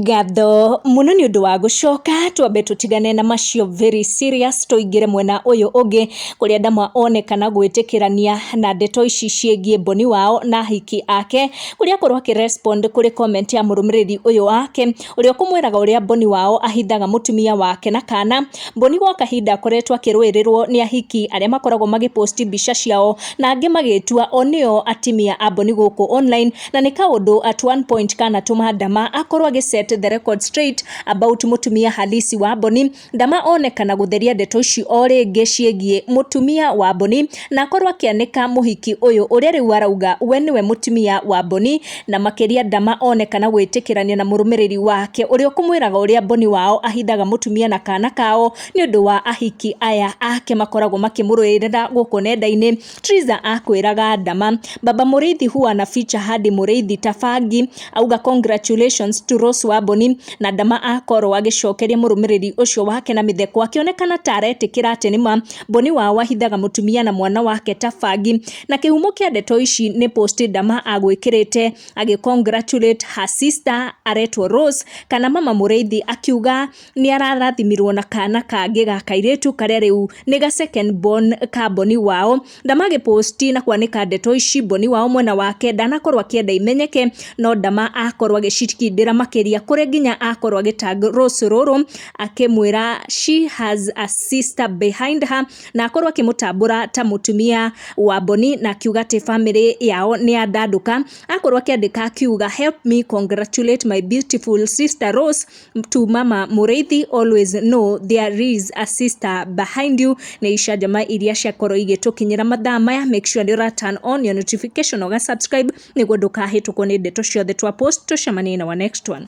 Ngatho mũno nĩ ũndũ wa gũcoka. Twambe tũtigane na macio very serious, tũingĩre mwena ũyũ ũngĩ kũrĩa Ndama onekana gwĩtĩkĩrania na ndeto ici ciĩgiĩ Boni wao na ahiki ake, kũrĩa akorwo akĩ respond kũrĩ comment ya mũrũmĩrĩri ũyũ wake ũrĩa ũkũmwĩraga ũrĩa Boni wao ahithaga mũtumia wake na kana. Boni gwa kahinda akoretwo akĩrũĩrĩrwo nĩ ahiki arĩa makoragwo magĩposti mbica ciao na angĩ magĩtua o nĩo atimia a Boni gũkũ online, na nĩ kaũndũ at one point kanatũma Ndama akorwo agĩ set the record straight about mũtumia halisi wa Boni. Ndama onekana gũtheria ndeto ici o rĩngĩ ciĩgiĩ mũtumia wa Boni na akorwo akĩanĩka mũhiki ũyũ ũrĩa rĩu arauga we nĩwe mũtumia wa Boni. Na makĩria Ndama onekana gwĩtĩkĩrania na mũrũmĩrĩri wake ũrĩa ũkũmwĩraga ũrĩa Boni wao ahithaga mũtumia na kana kao nĩ ũndũ wa ahiki aya ake makoragwo makĩmũrũĩrĩra gũkũ nenda-inĩ. Triza akwĩraga Ndama, "Baba Mũrĩithi huwa anaficha hadi Mũrĩithi ta bangi," auga congratulations to Rose wa Boni, na Ndama akorwo agĩcokeria mũrũmĩrĩri ũcio wake na mĩtheko akĩonekana ta aretĩkĩra atĩ nĩma Boni wao ahithaga mũtumia na mwana wake ta bangi. Na kĩhumo kĩa ndeto ici nĩ post Ndama agwĩkĩrĩte agĩ congratulate her sister aretwo Rose kana Mama Mũrĩithi, akiuga nĩ ararathimirwo na kana kangĩ ga kairĩtu karĩa rĩu nĩ ga second born ka Boni wao. Ndama agĩposti na kwanĩka ndeto ici, Boni wao mwena wake ndanakorwo akĩenda imenyeke, no Ndama akorwo agĩcikindĩra makĩria kũrĩa nginya akorwo agĩtag Rose Rũrũ akĩmwĩra she has a sister behind her, na akorwo akĩmũtambũra ta mũtumia wa Boni na akiuga atĩ family yao nĩ yandandũka. Akorwo akĩandĩka akiuga, "Help me congratulate my beautiful sister Rose. To Mama Mũrĩithi, always know there is a sister behind you." Nĩ icanjama iria ciakorwo igĩtũkinyĩra mathaa maya. Make sure nĩ ũra turn on your notification, ũga subscribe nĩguo ndũkahĩtũkwo nĩ ndeto ciothe twa post. Tũcemanie na our next one.